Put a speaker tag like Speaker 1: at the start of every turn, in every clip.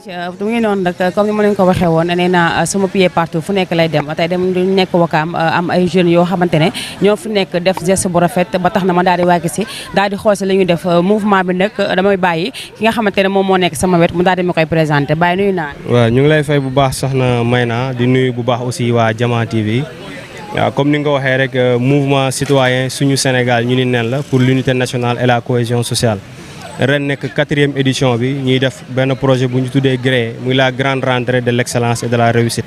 Speaker 1: ayca mu ngi noonu nag comme ni ma leen ko waxee woon nee naa sama pied partout fu nekk lay dem tey dem du nekk Wakaam am ay jeunes yoo xamante ne ñoo fi nekk def geste bu rafet ba tax na ma daal di wàgg si daal di xool si la ñuy def mouvement bi nag damay bàyyi ki nga xamante ne moom moo nekk sama wet mu daal di ma koy présenté bàyyi nuyu naa.
Speaker 2: waaw ñu ngi lay fay bu baax soxna Mayna di nuyu bu baax aussi waa Jama TV waaw comme ni nga ko waxee rek mouvement citoyen suñu Sénégal ñu ni nen la pour l'unité nationale et la cohésion sociale. ren nekk 4e édition bi ñuy def benn projet bu ñu tuddee GREE muy la grande rentrée de l'excellence et de la réussite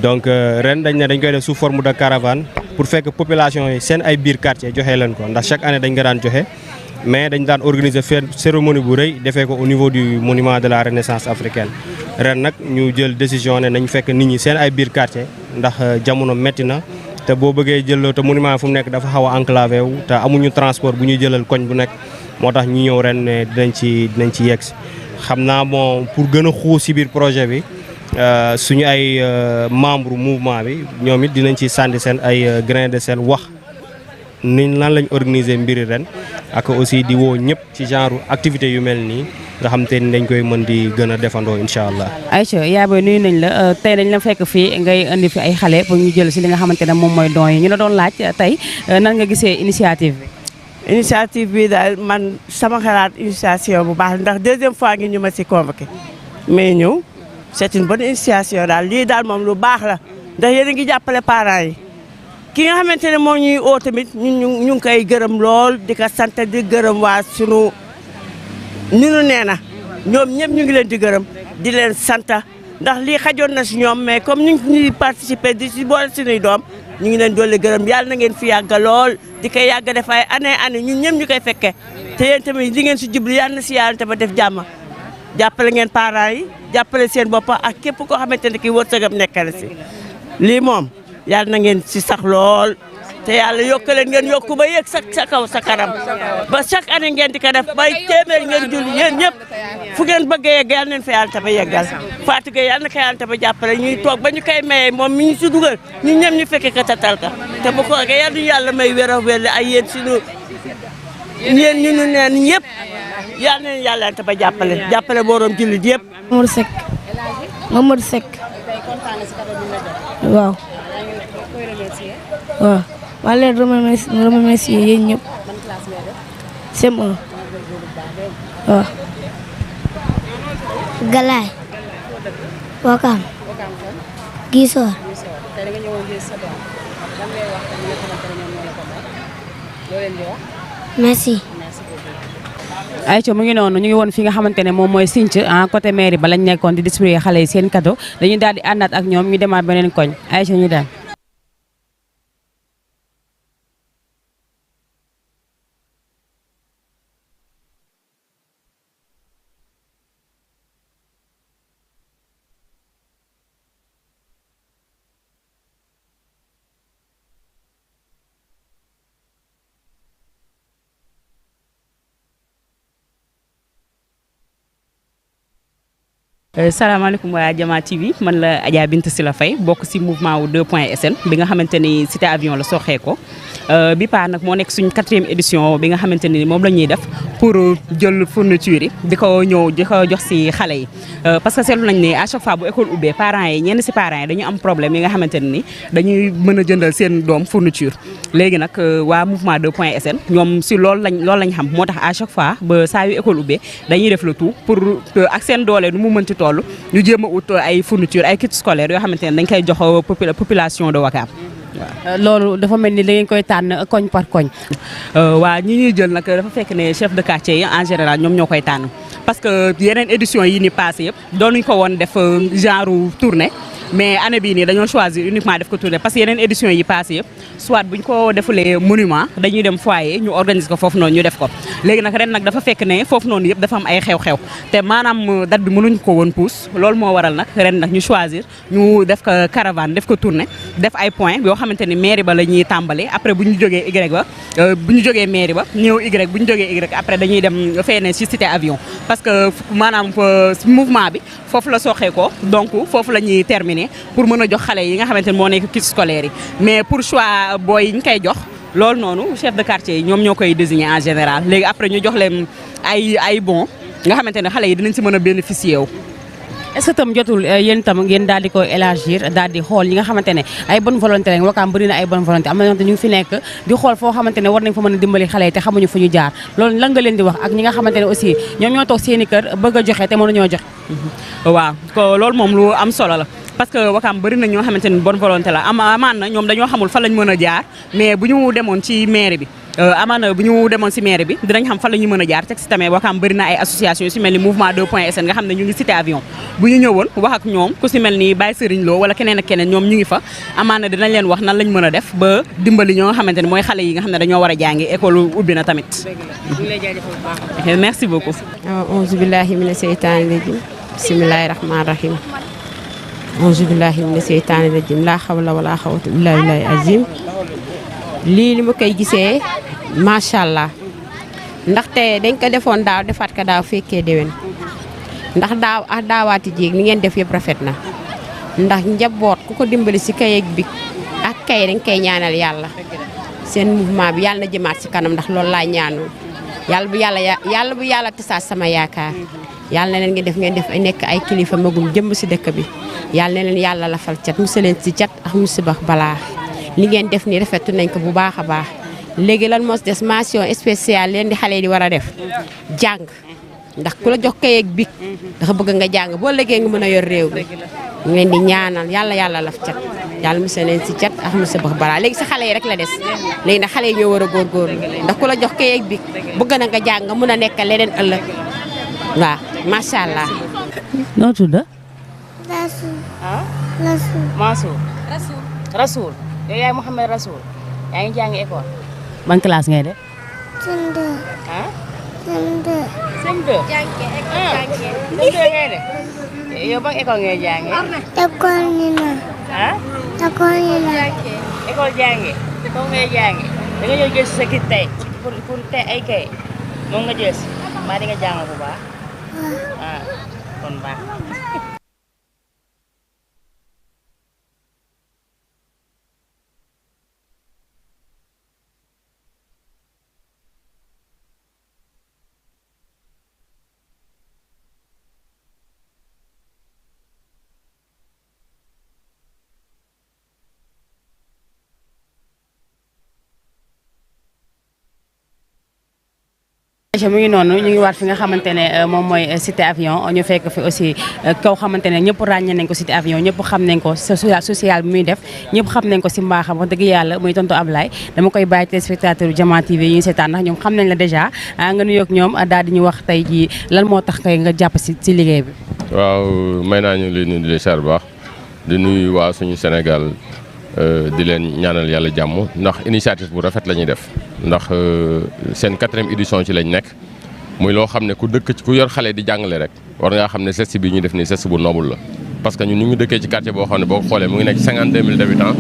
Speaker 2: donc ren dañ koy def sous forme de caravane pour fekk population yi seen ay biir quartier joxe leen ko ndax chaque année dañ ko daan joxe mais dañ daan organiser cérémonie bu rëy defee ko au niveau du monument de la renaissance africaine ren nag ñu jël décision ne nañ fekk nit ñi seen ay biir quartier ndax jamono metti na te boo bëggee jël te monument fu mu nekk dafa xaw a enclavé wu te amuñu transport bu ñuy jëlal koñ bu nekk moo tax ñu ñëw ren ne dinañ ci yegg si xam naa bon pour gën a xuus ci biir projet bi suñu ay membre mouvement bi ñoom it dinañ ci sànni seen ay grain de sel wax niñ lan lañ organiser mbiri ren ak aussi di woo ñëpp ci genre activité yu mel nii nga xam te ni dañ koy mën di gën a defandoo incha allah.
Speaker 1: Aïcha yaa booy nuyu nañ la tey dañ la fekk fii ngay indi fi ay xale pour ñu jël si li nga xamante ne moom mooy don yi ñu la doon laaj tey nan nga gisee initiative bi.
Speaker 3: initiative bi daal man sama xalaat initiation bu baax ndax 2e fois ngi ñu ma si convoqué mais ñëw c'est une bonne initiation daal lii daal moom lu baax la ndax yéen a ngi jàppale parents yi ki nga xamante ne moo ñuy oo tamit ñu ngi koy gërëm lool di ko sant di gërëm waa sunu ñu nee na ñoom ñëpp ñu ngi leen di gërëm di leen sant ndax lii xajoon na si ñoom mais comme ñu ngi participer di si boole suñuy doom ñu ngi leen doole gërëm yàlla na ngeen fi yàgg lool di koy yàgg def ay année ñun ñëpp ñu koy fekke te yéen tamit di ngeen si jublu yàlla na si yàlla te ba def jàmm jàppale ngeen parents yi jàppale seen bopp ak képp koo xamante ne kii wërsëgam nekkal si lii moom yàlla na ngeen si sax lool te yàlla yokk leen ngeen yokku ba yegg sa kaw sa kanam ba chaque année ngeen di ko def bay téeméer ngeen julli yéen ñëpp fu ngeen bëgg a yegg yàlla nañ fa yàlla te ba yeggal Fatou Gueye yàlla na ko yàlla te ba jàppale ñuy toog ba ñu koy maye moom mi ñu si dugal ñun ñëpp ñu fekke ko tatal ka te bu ko yàlla du yàlla may wér a wér ay yéen suñu yéen ñu nu neen yëpp yàlla nañ yàlla te ba jàppale borom jullit yëpp.
Speaker 4: Mamadou Seck waaw waaw maa leen remercier yéen ñëpp CM1 waaw
Speaker 5: Galaay Wakaam Gisor merci.
Speaker 1: Aïcha mu ngi noonu ñu ngi woon fi nga xamante ne moom mooy Sinthiou côté mairie ba lañ nekkoon di distribuer xale yi seen cadeau dañuy daal di àndaat ak ñoom ñu demaat beneen koñ Aïcha ñu daal.
Speaker 6: salaamaaleykum waa Jama TV man la Adja Binta Sylla Faye bokk ci mouvement wu 2.sn bi nga xamante ni cité avion la soxee ko bi paa nag moo nekk suñ 4e édition bi nga xamante ni moom la ñuy def pour jël fourniture yi di ko jox ci xale yi parce que seetlu nañ ne à chaque fois bu école ubbee parents yi ñenn ci parents yi dañu am problème yi nga xamante ne ni dañuy mën a jëndal seen doom fourniture léegi nag waa mouvement 2.sn ñoom ci loolu lañ xam moo tax à chaque fois ba saa yu école ubbee dañuy def le tout pour ak seen doole nu mu mën ci toll ñu jéem a ut ay fourniture ay kits scolaires yoo xamante ne dañ koy jox population de Wakaam waaw.
Speaker 1: loolu dafa mel ni da ngeen koy tànn koñ par koñ.
Speaker 6: waa ñi ñuy jël nag dafa fekk ne chef de quartier yi en général ñoom ñoo koy tànn parce que yeneen édition yi ni passé yëpp doonuñ ko woon def genre tournée. mais année bii nii dañoo choisir uniquement def ko tournée parce que yeneen édition yi passé yëpp soit buñ ko defulee monument dañuy dem foyer ñu organiser ko foofu noonu ñu def ko léegi nag ren nag dafa fekk ne foofu noonu yëpp dafa am ay xew-xew te maanaam date bi mënuñ ko woon pousse loolu moo waral nag ren nag ñu choisir ñu def ko caravane def ko tournée def ay point yoo xamante ni mairie ba la ñuy tàmbale après bu ñu jógee Y ba bu ñu jógee mairie ba ñëw Y bu ñu jógee Y après dañuy dem feene ci cité avion parce que maanaam mouvement bi foofu la soxee ko donc foofu la ñuy terminer pour mën a jox xale yi nga xamante ne moo nekk kits scolaire yi mais pour choix booy yi ñu koy jox loolu noonu chef de quartier yi ñoom ñoo koy désigner en général léegi après ñu jox leen ay bon nga xamante ne xale yi dinañ si mën a bénéficier wu
Speaker 1: est-ce que tam jotul yéen tam ngeen daal di ko élargir daal di xool ñi nga xamante ne ay bonne volonté lañ Wakaam bëri na ay bonne volonté am na ñoo xamante ñu ngi fi nekk di xool foo xamante ne war nañ fa mën a dimbali xale yi te xamuñu fu ñu jaar loolu lan nga leen di wax ak ñi nga xamante ne aussi ñoom ñoo toog seen i kër bëgg a joxe te mënuñoo joxe.
Speaker 6: waaw ko loolu moom lu am solo la parce que Wakaam bëri na ñoo xamante ne bonne volonté la amaan na ñoom dañoo xamul fan lañ mën a jaar mais bu ñu demoon ci mairie bi amaana bu ñu demoon si mairie bi dinañ xam fan la ñu mën a jaar teg si tamit Wakaam bëri na ay association yu si mel ni mouvement 2.sn nga xam ne ñu ngi cité avion bu ñu ñëwoon wax ak ñoom ku si mel ni Baye Serigne Lo wala keneen ak keneen ñoom ñu ngi fa amaana dinañ leen wax nan lañ mën a def ba dimbali ñoo nga xamante ne mooy xale yi nga xam ne dañoo war a jàngi école ubbi na tamit. Merci beaucoup.
Speaker 7: auzu billahi mina seytaani rajim bismillahi rahmaani rahim auzu billahi mina seytaani rajim laa hawla wala quwwata illa billahi azim lii li ma koy gisee macha allah ndaxte dañ ko defoon daaw defaat ko daaw fekkee déwén ndax daaw ak daawaati jéeg li ngeen def yëpp rafet na ndax njaboot ku ko dimbali si kay ak bi ak kay dañ koy ñaanal yàlla seen mouvement bi yàlla na jëmaat si kanam ndax loolu laa ñaanoon yàlla bu yàlla tasaat sama yaakaar yàlla na leen ngeen def ay nekk ay kilifa magum jëmb si dëkk bi yàlla na leen yàlla lafal cat musa leen si cat ak musiba balaa li ngeen def nii rafetu nañ ko bu baax a baax léegi lan moo des mention spéciale leen di xale yi di war a def jàng ndax ku la jox kay ak big dafa bëgg nga jàng boo léegi nga mën a yor réew mi ñu leen di ñaanal yàlla laf cat yàlla musa leen si cat ak musiba balaa léegi si xale yi rek la des léegi nag xale yi ñoo war a góorgóorlu ndax ku la jox kay ak big bëgg na nga jàng nga mën a nekk leneen ëllëg waaw macha allah.
Speaker 1: noo tudd.
Speaker 5: Rasul.
Speaker 1: ah.
Speaker 5: Rasul.
Speaker 1: Mansour. Rasoul. yow yaay Mouhamed Rasoul yaa ngi jàngi école. ban classe ngay def.
Speaker 5: CM2.
Speaker 1: ah.
Speaker 5: CM2.
Speaker 1: CM2. CM2 ngay def. yow ban école ngay jàngee.
Speaker 5: École Nina.
Speaker 1: ah.
Speaker 5: École Nina.
Speaker 1: école jàngee. foofu ngay jàngee. da nga ñëw jël si sa kit tey pour tey ay kay moom nga jël si maa di nga jàng bu baax. ah kon baax. mu ngi noonu ñu ngi waat fi nga xamante ne moom mooy cité avion ñu fekk fi aussi kaw xamante ne ñëpp ràññee nañ ko cité avion ñëpp xam nañ ko social bi muy def ñëpp xam nañ ko si mbaaxam wax dëgg yàlla muy tonton Ablaye dama koy bàyyi téléspectateur Jama TV yi ñu seetaan ndax ñoom xam nañ la dèjà nga nuyoog ñoom daal di ñu wax tey jii lan moo tax kay nga jàpp si liggéey bi.
Speaker 8: waaw may naa ñu leen di leen char baax di nuyu waa suñu Sénégal di leen ñaanal yàlla jàmm ndax initiative bu rafet la ñuy def ndax seen 4e édition ci lañ nekk muy loo xam ne ku dëkk ci ku yor xale di jàngale rek war ngaa xam ne geste bi ñuy def nii geste bu noble la. parce que ñun ñu ngi dëkkee ci quartier boo xam ne boo ko xoolee mu ngi nekk 52 000 habitants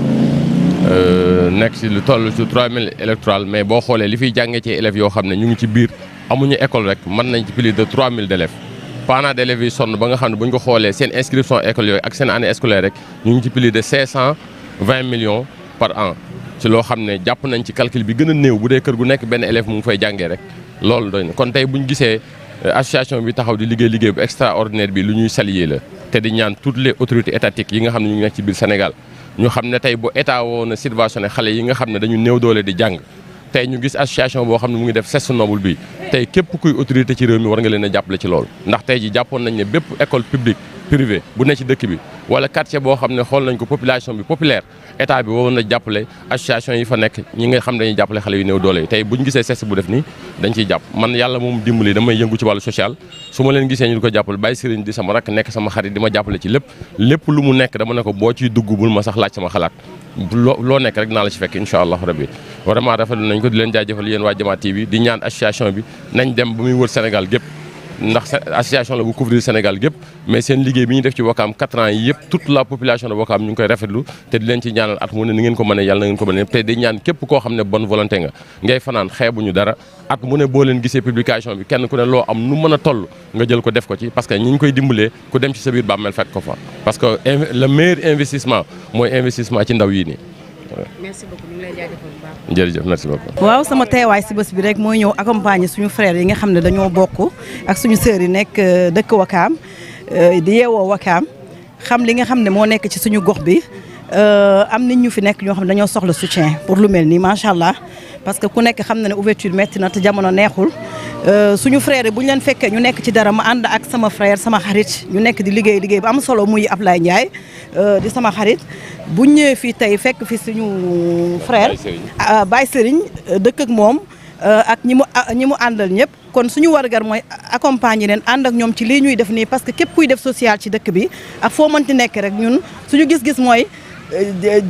Speaker 8: nekk ci lu toll ci 3000 électoral mais boo xoolee li fiy jàngee ci élèves yoo xam ne ñu ngi ci biir amuñu école rek mën nañ ci plus de 3000 d'élèves. parents d'élèves yi sonn ba nga xam ne bu ñu ko xoolee seen inscription école yooyu ak seen année scolaire rek ñu ngi ci plus de 520 millions par an ci loo xam ne jàpp nañ ci calcul bi gën a néew bu dee kër gu nekk benn élève mu ngi fay jàngee rek loolu doy na kon tey bu ñu gisee association bi taxaw di liggéey bu extraordinaire bi lu ñuy saluer la te di ñaan toutes les autorités étatiques yi nga xam ne ñu ngi nekk ci biir Sénégal ñu xam ne tey bu état woon a subventionné xale yi nga xam ne dañu néew doole di jàng tey ñu gis association boo xam ne mu ngi def geste noble bi tey képp kuy autorité ci réew mi war nga leen a jàppale ci loolu ndax tey ji jàppoon nañ ne bépp école publique privée bu ne ci dëkk bi wala quartier boo xam ne xool nañ ko population bi populaire état bi waroon na jàppale association yi fa nekk ñi nga xam dañuy jàppale xale yu néew doole yi tey buñ gisee geste bu def nii dañ ciy jàpp man yàlla moom dimbali damay yëngu ci wàllu social su ma leen gisee ñu di ko jàppale Baye Serigne di sama rakk nekk sama xarit di ma jàppale ci lépp lu mu nekk dama ne ko boo ciy dugg bul ma sax laaj sama xalaat loo nekk rek naa la ci fekk incha allah rabbi vraiment rafetlu nañ ko di leen jaajëfal yéen waa Jama TV di ñaan association bi nañ dem ba muy wër Sénégal gépp ndax association la bu couvrir Sénégal gépp mais seen liggéey bi ñu def ci Wakaam 4 ans yi yëpp toute la population de Wakaam ñu ngi koy rafetlu te di leen ci ñaanal at mu ne ni ngeen ko mënee yàlla na ngeen ko mënee te di ñaan képp koo xam ne bonne volonté nga ngay fanaan xeebuñu dara at mu ne boo leen gisee publication bi kenn ku ne loo am nu mën a toll nga jël ko def ko ci parce que ñi ñu koy dimbalee ku dem ci sa biir bàmmeel fekk ko fa parce que le meilleur investissement mooy investissement ci ndaw yi nii.
Speaker 1: merci beaucoup ñu ngi lay jaajëfal bu baax.
Speaker 8: jërëjëf merci beaucoup.
Speaker 9: waaw sama teewaay si bés bi rek mooy ñëw accompagner suñu frères yi nga xam ne dañoo bokk ak suñu sœurs yi nekk dëkk Wakaam di yeewoo Wakaam xam li nga xam ne moo nekk ci suñu gox bi am nit ñu fi nekk ñoo xam ne dañoo soxla soutien pour lu mel nii macha allah parce que ku nekk xam na ne ouverture métti na te jamono neexul suñu frère yi bu ñu leen fekkee ñu nekk ci dara ma ànd ak sama frère sama xarit ñu nekk di liggéey bu am solo muy Ablaye Ndiaye di sama xarit bu ñëwee fii tey fekk fi suñu frère Baye Serigne dëkk ak moom ak ñi mu àndal ñëpp kon suñu wargar mooy accompagner leen ànd ak ñoom ci lii ñuy def nii parce que képp kuy def social ci dëkk bi ak foo mënti nekk rek ñun suñu gis-gis mooy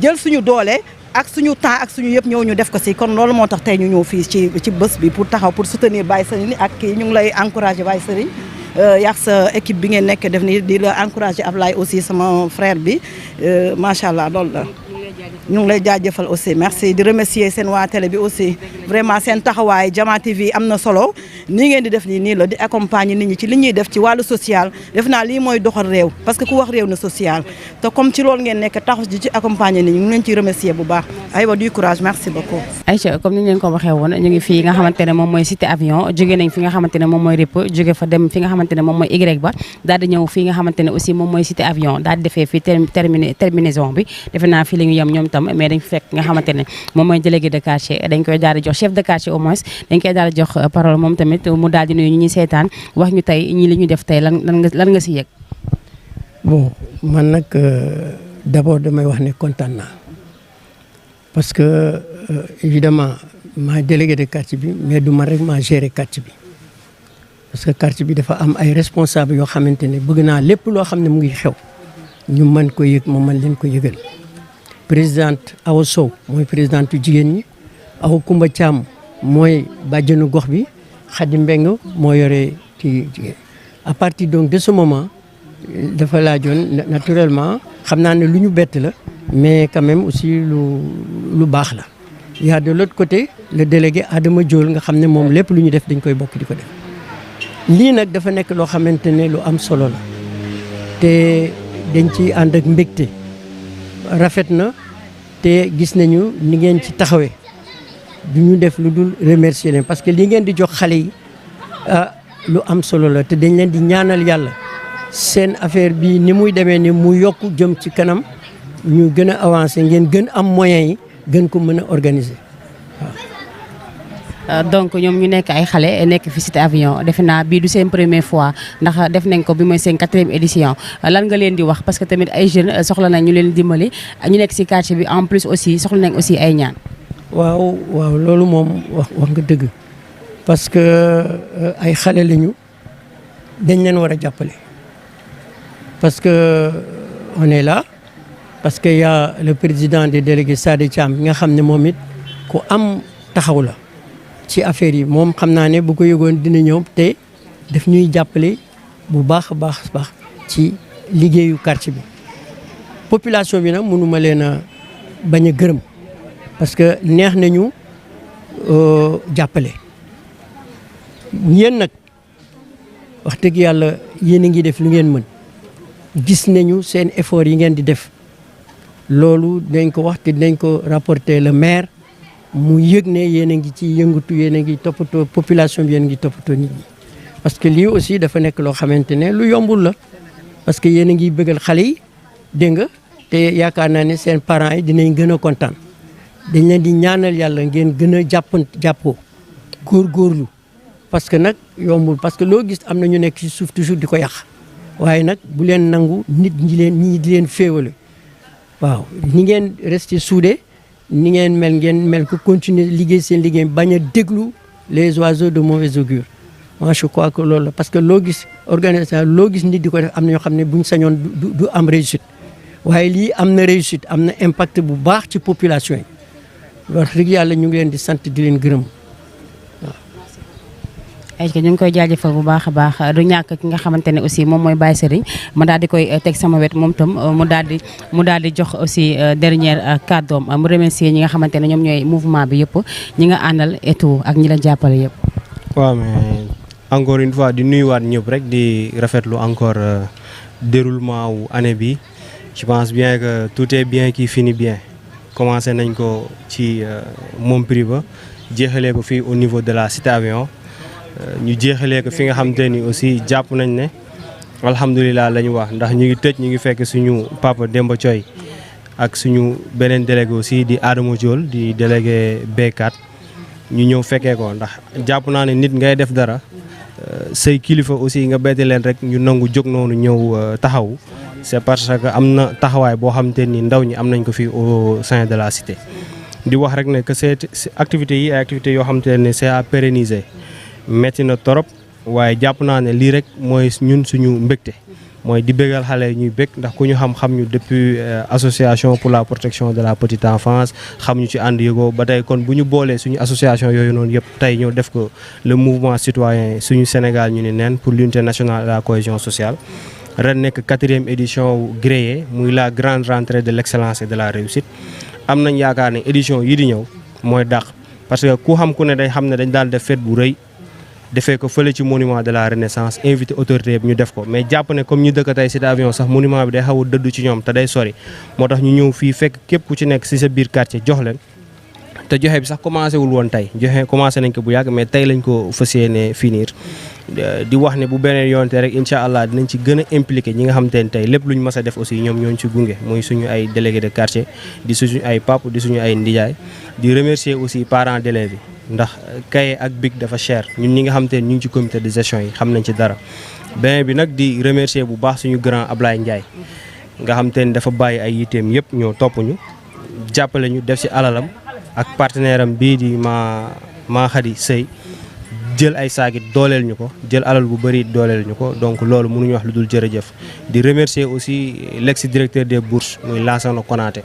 Speaker 9: jël suñu doole ak suñu temps ak suñu yëpp ñëw ñu def ko si kon loolu moo tax tey ñu ñëw fii ci bés bi pour taxaw pour soutenir Baye Serigne ak kii ñu ngi lay encourager Baye Serigne yàq sa équipe bi ngeen nekk def nii di la encourager Ablaye aussi sama frère bi macha allah loolu la. ñu ngi lay jaajëfal aussi merci di remercier seen waa télé bi aussi vraiment seen taxawaay Jama TV am na solo nii ngeen di def nii la di accompagner nit ñi ci li ñuy def ci wàllu social def naa lii mooy doxal réew parce que ku wax réew na social te comme ci loolu ngeen nekk taxaw ci accompagner nit ñi ñu ngi leen ciy remercier bu baax aywa du courage merci beaucoup.
Speaker 1: Aïcha comme ni ñu leen ko waxee woon ñu ngi fii nga xamante ne moom mooy cité avion jóge nañ fi nga xamante ne moom mooy RIP jóge fa dem fi nga xamante ne moom mooy Y ba daal di ñëw fii nga xamante ne aussi moom mooy cité avion daal di defee fii terminaison bi defe naa fii la ñu yem ñoom tam mais dañ fekk nga xamante ne moom mooy délégué de quartier dañ koy daal di jox chef de quartier au moins dañ koy daal di jox parole moom tamit mu daal di nuyu ñu ñuy seetaan wax ñu tey ñii li ñu def tey lan nga si yëg.
Speaker 10: bon man nag d'abord damay wax ne kontaan naa parce que évidemment maa délégué de quartier bi mais du man rek maa géré quartier bi parce que quartier bi dafa am ay responsables yoo xamante ne bëgg naa lépp loo xam ne mu ngi xew ñu mën ko yëg moom mën leen ko yëgal. présidente Awa Sow mooy présidente jigéen ñi Awa Kumba Thiam mooy bàjjenu gox bi Khady Mbeng moo yore ci jigéen à partir donc de ce moment dafa laajoon naturellement xam naa ne lu ñu bett la mais quand même aussi lu baax la. Il y a de l'autre côté le délégué Adama Diol nga xam ne moom lépp lu ñu def dañ koy bokk di ko def lii nag dafa nekk loo xamante ne lu am solo la te dañ ci ànd ak mbégte. rafet na te gis nañu ni ngeen ci taxawee du ñu def lu dul remercier leen parce que li ngeen di jox xale yi lu am solo la te dañ leen di ñaanal yàlla seen affaire bi ni muy demee ni mu yokk jëm ci kanam ñu gën a avancer ngeen gën am moyens yi gën ko mën a organiser waaw.
Speaker 1: donc ñoom ñu nekk ay xale nekk fi cité avion defe naa bii du seen première fois ndax def nañ ko bi mooy seen 4e édition lan nga leen di wax parce que tamit ay jeunes soxla nañ ñu leen dimbali ñu nekk ci quartier bi en plus aussi soxla nañ aussi ay ñaan.
Speaker 10: waaw loolu moom wax nga dëgg parce que ay xale lañu dañ leen war a jàppale parce que on est là parce que y a le président des délégués Sadé Thiam nga xam ne moom it ku am taxaw la. ci affaire yi moom xam naa ne bu ko yëgoon dina ñëw te daf ñuy jàppale bu baax a baax ci liggéeyu quartier bi population bi nag mënuma leen a bañ a gërëm parce que neex nañu jàppale yéen nag wax dëgg yàlla yéen a ngi def lu ngeen mën gis nañu seen effort yi ngeen di def loolu dinañ ko wax te dinañ ko rapporter le maire mu yëg ne yéen a ngi ci yëngatu yéen a ngi toppatoo population bi yéen a ngi toppatoo nit ñi parce que lii aussi dafa nekk loo xamante ne lu yombul la parce que yéen a ngi bëggal xale yi dégg nga te yaakaar naa ne seen parents yi dinañ gën a kontaan dañ leen di ñaanal yàlla ngeen gën a jàppoo góorgóorlu parce que nag yombul parce que loo gis am na ñu nekk ci suuf toujours di ko yàq waaye nag bu leen nangu nit ñi di leen féewale waaw ni ngeen resté soudé ni ngeen mel ko continuer liggéey seen liggéey bañ a déglu les oiseaux de mauvais augure moi je crois que loolu la parce que loo gis organisation loo gis nit di ko def am na ñoo xam ne buñ sañoon du am réussite waaye lii am na réussite am na impact bu baax ci population yi wax dëgg yàlla ñu ngi leen di sant di leen gërëm waaw.
Speaker 1: ay ñu ngi koy jaajëfal bu baax a baax du ñàkk ki nga xamante ne aussi moom mooy Baye Serigne ma daal di koy teg sama wet moom tam mu daal di jox aussi dernière kàddoom mu remercier ñi nga xamante ne ñoom ñooy mouvement bi yëpp ñi nga àndal et tout ak ñi la jàppale yëpp.
Speaker 2: waaw mais encore une fois di nuyuwaat ñëpp rek di rafetlu encore déroulement wu année bi je pense bien que tout est bien qui finit bien commencé nañ ko ci Montprix ba jeexalee ko fii au niveau de la cité avion. ñu jeexalee ko fi nga xamante ni aussi jàpp nañ ne alhamdulilah la ñu wax ndax ñu ngi tëj ñu ngi fekk suñu papa Demba Thioy ak suñu beneen délégué aussi di Adama Diol di délégué B4 ñu ñëw fekkee ko ndax jàpp naa ne nit ngay def dara say kilifa aussi nga bette leen rek ñu nangu jóg noonu ñëw taxaw c'est parce que am na taxawaay boo xamante ni ndaw ñi am nañ ko fii au sein de la cité. di wax rek ne que c'est activités yi ay activités yoo xamante ne c'est à pérenniser métti na torop waaye jàpp naa ne lii rek mooy ñun suñu mbégte mooy di bégal xale ñuy bég ndax ku ñu xam ñu depuis association pour la protection de la petite enfance xam ñu ci ànd yëgoo ba tey kon bu ñu boolee suñu association yooyu noonu yëpp tey ñoo def ko le mouvement citoyen suñu Sénégal ñu ni neen pour l'unité nationale et la cohésion sociale ren nekk 4e édition gréé muy la grande rentrée de l'excellence et de la réussite am nañ yaakaar ne édition yi di ñëw mooy dàq parce que ku xam ku ne day xam ne dañ daal def fête bu rëy defee ko fële ci monument de la renaissance invité autorité bi ñu def ko mais jàpp ne comme ñu dëkk tey cité avion sax monument bi day xaw a dëddu ci ñoom te day sori moo tax ñu ñëw fii fekk képp ku ci nekk si sa biir quartier jox leen te joxe bi sax commencé wul woon tey joxe commencé nañ ko bu yàgg mais tey lañ ko fas yéene finir di wax ne bu beneen yoonte rek incha allah dinañ ci gën a impliqué ñi nga xam te ne tey lépp lu ñu mës a def aussi ñoom ñooñu ci gunge muy suñu ay délégué de quartier di suñu ay pap di suñu ay ndijaay di remercier aussi parents d'élèves yi ndax kaye ak bic dafa cher ñun ñi nga xam te ne ñu ngi ci comité de gestion yi xam nañ ci dara beneen bi nag di remercier bu baax suñu grand Ablaye Ndiaye nga xam te ne dafa bàyyi ay yiteem yëpp ñoo topp ñu jàppale ñu def ci alalam ak partenaire am bii di maa Khady Sey jël ay saagit dooleel ñu ko jël alal bu bëri dooleel ñu ko donc loolu mënuñu wax lu dul jërëjëf di remercier aussi l'ex directeur des bourses muy Lansana Konaté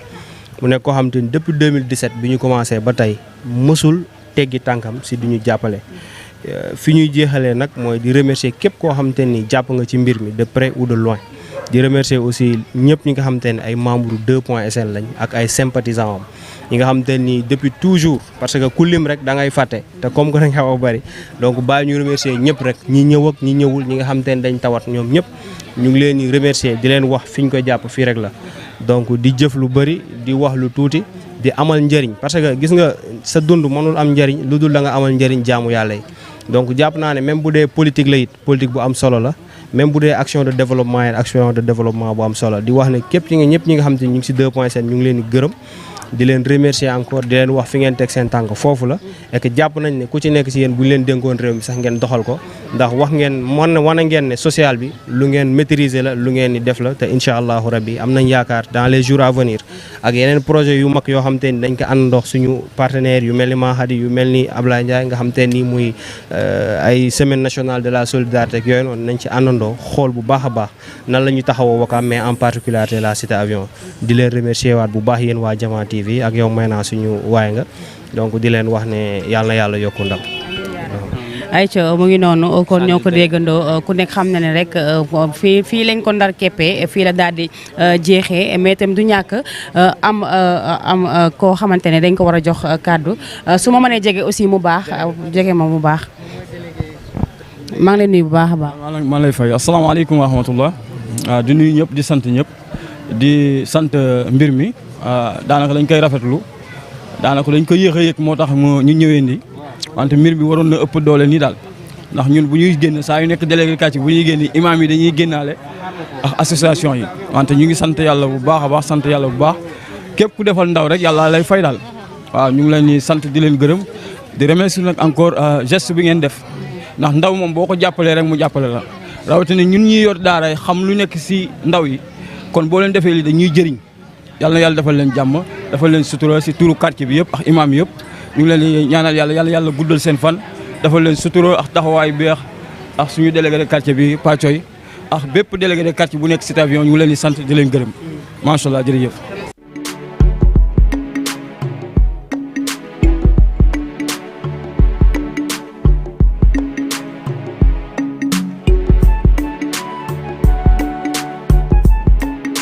Speaker 2: mu nekk koo xam te ni depuis 2017 bi ñu commencé ba tey mësul teggi tànkam si du ñu jàppale fi ñuy jeexalee nag mooy di remercier képp koo xam te ni jàpp nga ci mbir mi de près ou de loin di remercier aussi ñëpp ñi nga xam te ne ay membres 2.sn lañ ak ay sympathisants am ñi nga xam te ni depuis toujours parce que ku lim rek da ngay fàtte te comme que dañ xaw a bëri donc bàyyi ñu remercier ñëpp rek ñi ñëw ak ñi ñëwul ñi nga xam te ne dañ tawat ñoom ñëpp ñu ngi leen di remercier di leen wax fi ñu ko jàpp fii rek la donc di jëf lu bëri di wax lu tuuti di amal njëriñ parce que gis nga sa dund mënul am njëriñ lu dul da nga amal njëriñ jaamu yàlla yi donc jàpp naa ne même bu dee politique la it politique bu am solo la même bu dee action de développement yi action de développement bu am solo di wax ne képp ci nga ñëpp ñi nga xam te ñu ngi si 2.7 ñu ngi leen di gërëm di leen remercier encore di leen wax fi ngeen teg seen tànk foofu la et que jàpp nañ ne ku ci nekk si yéen bu ñu leen dénkoon réew mi sax ngeen doxal ko ndax wax ngeen wane ngeen ne social bi lu ngeen maîtriser la lu ngeen di def la te incha allahu rabbi am nañ yaakaar dans les jours à venir ak yeneen projet yu mag yoo xam te ni dañ ko àndandox suñu partenaires yu mel ni Mahadi yu mel ni Ablaye Ndiaye nga xam te ni muy ay semaine nationale de la solidarité ak yooyu noonu nañ ci àndandoo xool bu baax a baax nan la ñu taxawoo Wakaam mais en particularité la cité avion di leen remercier waat bu baax yéen waa Jama TV ak yow may naa suñu waay nga donc di leen wax ne yàlla na yàlla yokku ndam.
Speaker 1: ayca mu ngi noonu kon ñoo ko déggandoo ku nekk xam na ne rek fii lañ ko ndar keppee fii la daal di jeexee mais itam du ñàkk am koo xamante ne dañ ko war a jox kàddu su ma mënee jege aussi mu baax jege ma mu baax maa ngi lay nuyu bu baax a baax.
Speaker 11: maa lay fay asalaamaaleykum wa rahmatullah di nuyu ñëpp di sant ñëpp di sant mbir mi daanaka lañ koy rafetlu daanaka lañ ko yéex a yëg moo tax ñu ñëwee nii wante mbir bi waroon na ëpp doole nii daal ndax ñun bu ñuy génn saa yu nekk délégué quartier bu ñuy génn imam yi dañuy génnaale ak association yi wante ñu ngi sant yàlla bu baax a baax sant yàlla bu baax képp ku defal ndaw rek yàlla lay fay daal waaw ñu ngi leen di sant di leen gërëm di remercier nag encore geste bi ngeen def ndax ndaw moom boo ko jàppalee rek mu jàppale la rawatina ñun ñuy yor daara xam lu nekk si ndaw yi kon boo leen defee li dañuy jëriñ yàlla na yàlla defal leen jàmm defal leen sutura si turu quartier bi yëpp ak imam yëpp ñu ngi leen di ñaanal yàlla guddal seen fan defal leen sutura ak taxawaay beex ak suñu délégué de quartier bi Pacoy ak bépp délégué de quartier bu nekk cité avion ñu ngi leen di sant di leen gërëm macha allah jërëjëf